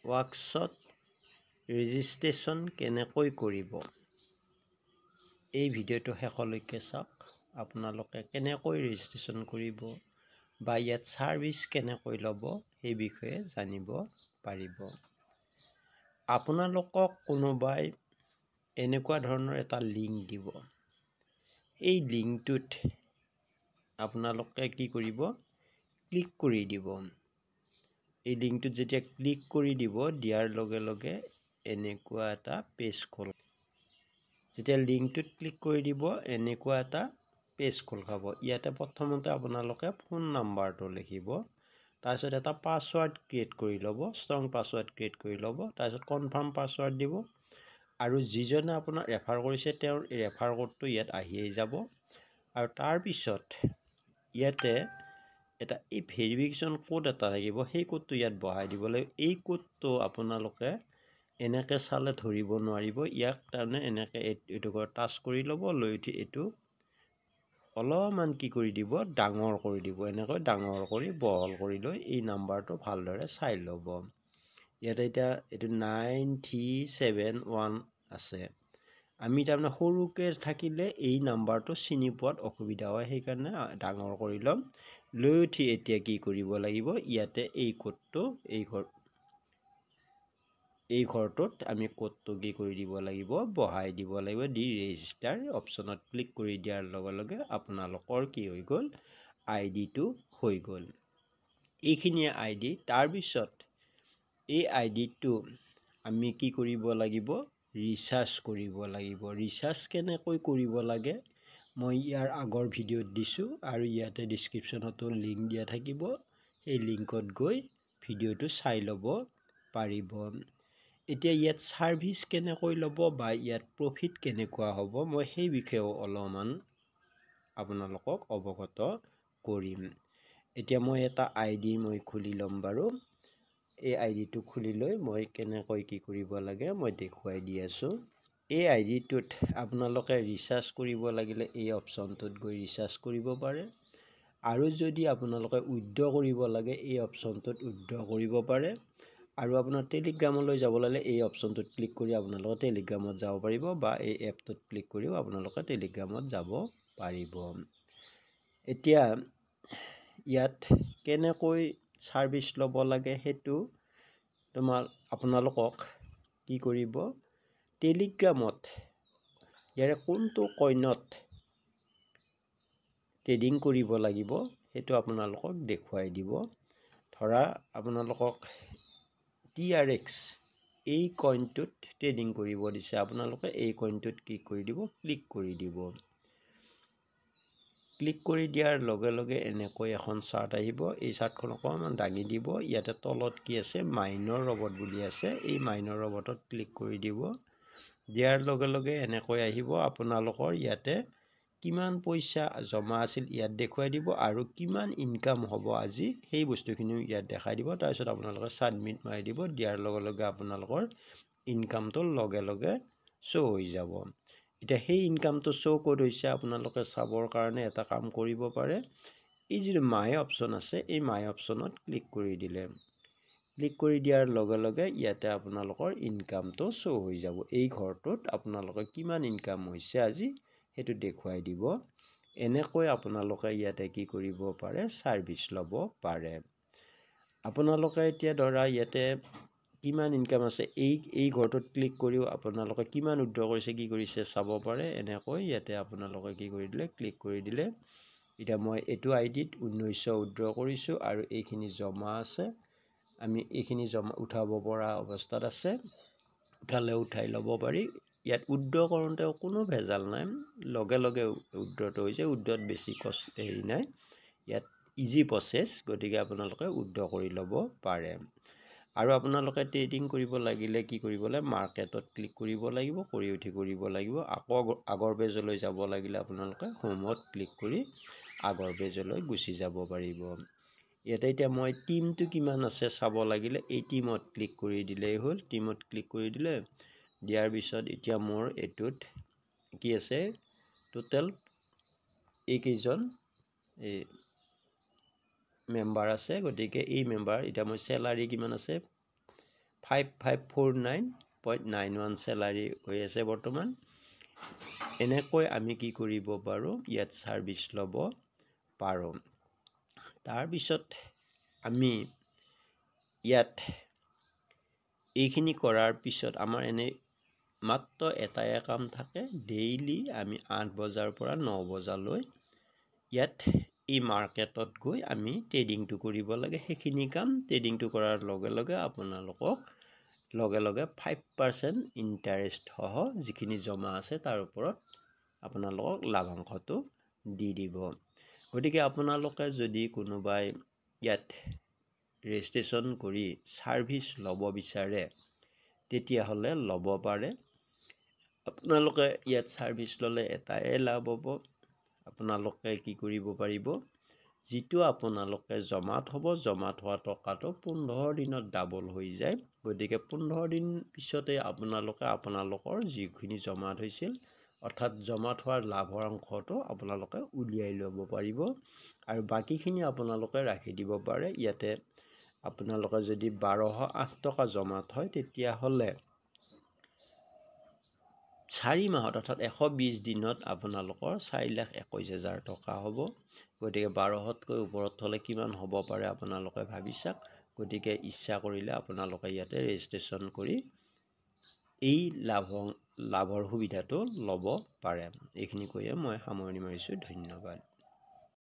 ৱৰ্কছত registration কেনেকৈ কৰিব, এই ভিডিঅ'টো শেষলৈকে চাওক। আপোনালোকে কেনেকৈ ৰেজিষ্ট্ৰেশ্যন কৰিব বা ইয়াত ছাৰ্ভিচ কেনেকৈ ল'ব, সেই বিষয়ে জানিব পাৰিব। আপোনালোকক কোনোবাই এনেকুৱা ধৰণৰ এটা লিংক দিব। এই লিংকটোত আপোনালোকে কি কৰিব? ক্লিক কৰি দিব। এই লিংকটোত যেতিয়া ক্লিক কৰি দিব, দিয়াৰ লগে লগে এনেকুৱা এটা পেজ খোল, যেতিয়া লিংকটোত ক্লিক কৰি দিব, এনেকুৱা এটা পেজ খোল খাব। ইয়াতে প্ৰথমতে আপোনালোকে ফোন নাম্বাৰটো লিখিব, তাৰপিছত এটা পাছৱাৰ্ড ক্ৰিয়েট কৰি ল'ব, ষ্ট্ৰং পাছৱাৰ্ড ক্ৰিয়েট কৰি ল'ব, তাৰপিছত কনফাৰ্ম পাছৱাৰ্ড দিব আৰু যিজনে আপোনাক ৰেফাৰ কৰিছে, তেওঁৰ ৰেফাৰ ক'ডটো ইয়াত আহিয়েই যাব। আৰু তাৰপিছত ইয়াতে এটা এই ভেৰিফিকেশ্যন ক'ড এটা থাকিব, সেই ক'ডটো ইয়াত বহাই দিব লাগিব। এই ক'ডটো আপোনালোকে এনেকৈ চালে ধৰিব নোৱাৰিব। ইয়াক তাৰমানে এনেকৈ এইটো টাচ কৰি ল'ব, লৈ উঠি এইটো অলপমান কি কৰি দিব? ডাঙৰ কৰি দিব। এনেকৈ ডাঙৰ কৰি বহল কৰি লৈ এই নাম্বাৰটো ভালদৰে চাই ল'ব। ইয়াতে এতিয়া এইটো 9371 আছে। আমি তাৰমানে সৰুকৈ থাকিলে এই নাম্বাৰটো চিনি পোৱাত অসুবিধা হয়, সেইকাৰণে ডাঙৰ কৰি ল'ম। লৈ উঠি এতিয়া কি কৰিব লাগিব? ইয়াতে এই কোডটো এই ঘৰটোত আমি কোডটো কি কৰি দিব লাগিব? বহাই দিব লাগিব। দি ৰেজিষ্টাৰ অপশ্যনত ক্লিক কৰি দিয়াৰ লগে লগে আপোনালোকৰ কি হৈ গ'ল? আই ডিটো হৈ গ'ল। এইখিনিয়ে আই ডি। তাৰপিছত এই আই ডিটো আমি কি কৰিব লাগিব? ৰিচাৰ্জ কৰিব লাগিব। ৰিচাৰ্জ কেনেকৈ কৰিব লাগে, মই ইয়াৰ আগৰ ভিডিঅ'ত দিছোঁ আৰু ইয়াতে ডিছক্ৰিপশ্যনতো লিংক দিয়া থাকিব। সেই লিংকত গৈ ভিডিঅ'টো চাই ল'ব পাৰিব। এতিয়া ইয়াত ছাৰ্ভিচ কেনেকৈ ল'ব বা ইয়াত প্ৰফিট কেনেকুৱা হ'ব, মই সেই বিষয়েও অলপমান আপোনালোকক অৱগত কৰিম। এতিয়া মই এটা আই ডি মই খুলি ল'ম বাৰু। এই আই ডিটো খুলি লৈ মই কেনেকৈ কি কৰিব লাগে, মই দেখুৱাই দি আছোঁ। এই আই ডিটোত আপোনালোকে ৰিচাৰ্জ কৰিব লাগিলে এই অপশ্যনটোত গৈ ৰিচাৰ্জ কৰিব পাৰে আৰু যদি আপোনালোকে উইড্ৰ কৰিব লাগে, এই অপশ্যনটোত উইড্ৰ কৰিব পাৰে। আৰু আপোনাৰ টেলিগ্ৰামলৈ যাব লাগিলে এই অপশ্যনটোত ক্লিক কৰি আপোনালোকে টেলিগ্ৰামত যাব পাৰিব বা এই এপটোত ক্লিক কৰিও আপোনালোকে টেলিগ্ৰামত যাব পাৰিব। এতিয়া ইয়াত কেনেকৈ ছাৰ্ভিচ ল'ব লাগে, সেইটো তোমাৰ আপোনালোকক কি কৰিব, টেলিগ্ৰামত ইয়াৰে কোনটো কইনত ট্ৰেডিং কৰিব লাগিব, সেইটো আপোনালোকক দেখুৱাই দিব। ধৰা আপোনালোকক টি আৰ এক্স এই কইনটোত ট্ৰেডিং কৰিব দিছে, আপোনালোকে এই কইনটোত কি কৰি দিব? ক্লিক কৰি দিব। ক্লিক কৰি দিয়াৰ লগে লগে এনেকৈ এখন চাৰ্ট আহিব। এই চাৰ্টখন অকণমান দাঙি দিব। ইয়াতে তলত কি আছে? মাইনৰ ৰবট বুলি আছে। এই মাইনৰ ৰবটত ক্লিক কৰি দিব। দিয়াৰ লগে লগে এনেকৈ আহিব। আপোনালোকৰ ইয়াতে কিমান পইচা জমা আছিল ইয়াত দেখুৱাই দিব আৰু কিমান ইনকাম হ'ব আজি, সেই বস্তুখিনিও ইয়াত দেখাই দিব। তাৰপিছত আপোনালোকে ছাবমিট মাৰি দিব। দিয়াৰ লগে লগে আপোনালোকৰ ইনকামটো লগে লগে শ্ব' হৈ যাব। এতিয়া সেই ইনকামটো শ্ব' ক'ত হৈছে, আপোনালোকে চাবৰ কাৰণে এটা কাম কৰিব পাৰে। এই যিটো মাই অপশ্যন আছে, এই মাই অপশ্যনত ক্লিক কৰি দিলে, ক্লিক কৰি দিয়াৰ লগে লগে ইয়াতে আপোনালোকৰ ইনকামটো শ্ব' হৈ যাব। এই ঘৰটোত আপোনালোকে কিমান ইনকাম হৈছে আজি, সেইটো দেখুৱাই দিব। এনেকৈ আপোনালোকে ইয়াতে কি কৰিব পাৰে? ছাৰ্ভিচ ল'ব পাৰে। আপোনালোকে এতিয়া ধৰা ইয়াতে কিমান ইনকাম আছে, এই ঘৰটোত ক্লিক কৰিও আপোনালোকে কিমান উইড্ৰ কৰিছে, কি কৰিছে চাব পাৰে। এনেকৈ ইয়াতে আপোনালোকে কি কৰি দিলে? ক্লিক কৰি দিলে। এতিয়া মই এইটো আই ডিত 1900 উইড্ৰ কৰিছোঁ আৰু এইখিনি জমা আছে। আমি এইখিনি জমা উঠাব পৰা অৱস্থাত আছে, উঠালে উঠাই ল'ব পাৰি। ইয়াত উইড্ৰ কৰোঁতেও কোনো ভেজাল নাই, লগে লগে উইড্ৰটো হৈছে। উইড্ৰত বেছি কষ্ট হেৰি নাই, ইয়াত ইজি প্ৰচেছ। গতিকে আপোনালোকে উইড্ৰ কৰি ল'ব পাৰে। আৰু আপোনালোকে ট্ৰেডিং কৰিব লাগিলে কি কৰিব লাগে? মাৰ্কেটত ক্লিক কৰিব লাগিব, কৰি উঠি কৰিব লাগিব। আকৌ আগৰ পেজলৈ যাব লাগিলে আপোনালোকে হোমত ক্লিক কৰি আগৰ পেজলৈ গুচি যাব পাৰিব। ইয়াতে এতিয়া মই টিমটো কিমান আছে চাব লাগিলে এই টিমত ক্লিক কৰি দিলেই হ'ল। টিমত ক্লিক কৰি দিলে, দিয়াৰ পিছত এতিয়া মোৰ এইটোত কি আছে? টোটেল এইকেইজন এই মেম্বাৰ আছে। গতিকে এই মেম্বাৰ এতিয়া মই চেলাৰী কিমান আছে? 5549.91 salary হৈ আছে বৰ্তমান। এনেকৈ আমি কি কৰিব পাৰোঁ, ইয়াত ছাৰ্ভিচ ল'ব পাৰোঁ। তাৰপিছত আমি ইয়াত এইখিনি কৰাৰ পিছত আমাৰ এনেই মাত্ৰ এটাই কাম থাকে, ডেইলি আমি 8 বজাৰ পৰা 9 বজালৈ ইয়াত এই মাৰ্কেটত গৈ আমি ট্ৰেডিংটো কৰিব লাগে। সেইখিনি কাম ট্ৰেডিংটো কৰাৰ লগে লগে আপোনালোকক লগে লগে 5% ইণ্টাৰেষ্টসহ যিখিনি জমা আছে তাৰ ওপৰত আপোনালোকক লাভাংশটো দি দিব। গতিকে আপোনালোকে যদি কোনোবাই ইয়াত ৰেজিষ্ট্ৰেশ্যন কৰি ছাৰ্ভিচ ল'ব বিচাৰে তেতিয়াহ'লে ল'ব পাৰে। আপোনালোকে ইয়াত ছাৰ্ভিচ ল'লে এটাই লাভ হ'ব, আপোনালোকে কি কৰিব পাৰিব, যিটো আপোনালোকে জমা থ'ব, জমা থোৱা টকাটো 15 দিনত ডাবল হৈ যায়। গতিকে 15 দিন পিছতে আপোনালোকে আপোনালোকৰ যিখিনি জমা থৈছিল, অৰ্থাৎ জমা থোৱাৰ লাভৰ অংশটো আপোনালোকে উলিয়াই ল'ব পাৰিব আৰু বাকীখিনি আপোনালোকে ৰাখি দিব পাৰে। ইয়াতে আপোনালোকে যদি 1208 টকা জমা থয় তেতিয়াহ'লে 4 মাহত অৰ্থাৎ 120 দিনত আপোনালোকৰ 4,21,000 টকা হ'ব। গতিকে 1200তকৈ ওপৰত হ'লে কিমান হ'ব পাৰে আপোনালোকে ভাবি চাওক। গতিকে ইচ্ছা কৰিলে আপোনালোকে ইয়াতে ৰেজিষ্ট্ৰেশ্যন কৰি এই লাভৰ সুবিধাটো ল'ব পাৰে। এইখিনি কৈয়ে মই সামৰণি মাৰিছোঁ। ধন্যবাদ।